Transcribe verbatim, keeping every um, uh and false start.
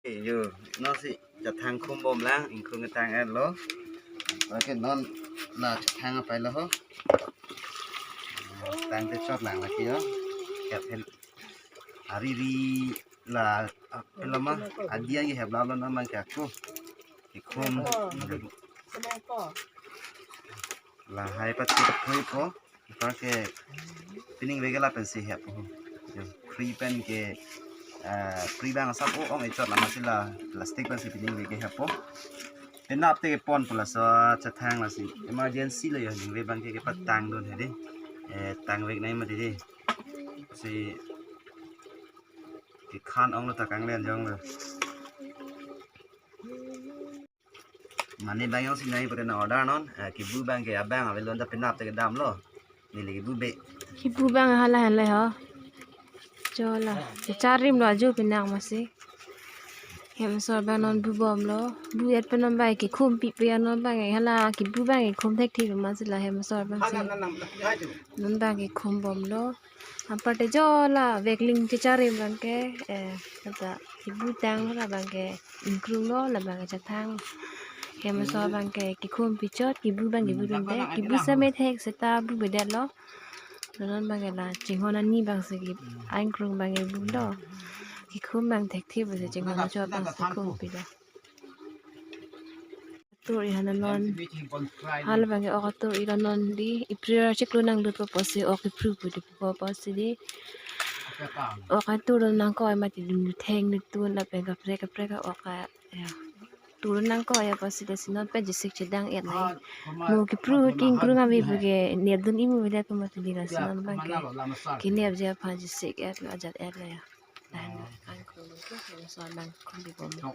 Yo, non si chathang khum bom lang, ingkung tang-etlo. Oke, non la chathang apai lo ho. Tang te chot lang lake yo. Hep hep. Ari ri la, ah, pelama, adia ke hep la lo non mang ke ako. Kikhum. Lahai pat si thui po. Ipa ke pining veke lapen si hep ho. Yo, khri pen ke, ah, khri bang asap o ong echot lama si la plastic pen si pining veke hep po. Penap te kepon po laso chathang lasi emergency lo yo, ningve bang ke kepatang dun hedi. Eh, tang vek nai mati di. Si kekhan ong lo ta kanglen jong lo. Mane bang jongsi nai pura na order non, eh, kibu bang ke abang ave lo, anta penap te kedam lo. Neli kibu be. Kibu bang hala hala ho. Chola. Charim lo aju pinak masi. Hem asor bang non bu bom lo. Bu-et pen non bang kikhum pipe non bang hala kibu bang kikhum thekthip masi la hem asor bang si. Non bang kikhum bom lo. Apar te chola vekling checharim bang ke, eh, kata kibu tang la bang ke ingkrung lo, la bang ke chathang. Hem asor bang ke kikhum pichot, kibu bang kibu dunde, kibu same thek seta bu bedet lo. Non bang ke la chinghon ani bang si ki ingkrung bang ke bu lo. Kikhum bang thekthip si chinghon achot bang si khum pi lo. Tur iha non. Hala bang ke ok atur ilo non di, iprir chiklo nanglut po pusi ok ipru pu di po pusi di. Ok atur nangkoi mati dum theng ni tun lapen kaprek kaprek ok a, ya. Tur nangkoi ya pusi di si non pen jisik chedang-et nai. Mo kipru king krung ave pu ke nep dun imu vedet pu mati di la si non bang ke. Kinep je aphan jisik-et lo ajat-et lo ya. Lahen angkrung ke, hem asor bang khum pi bom.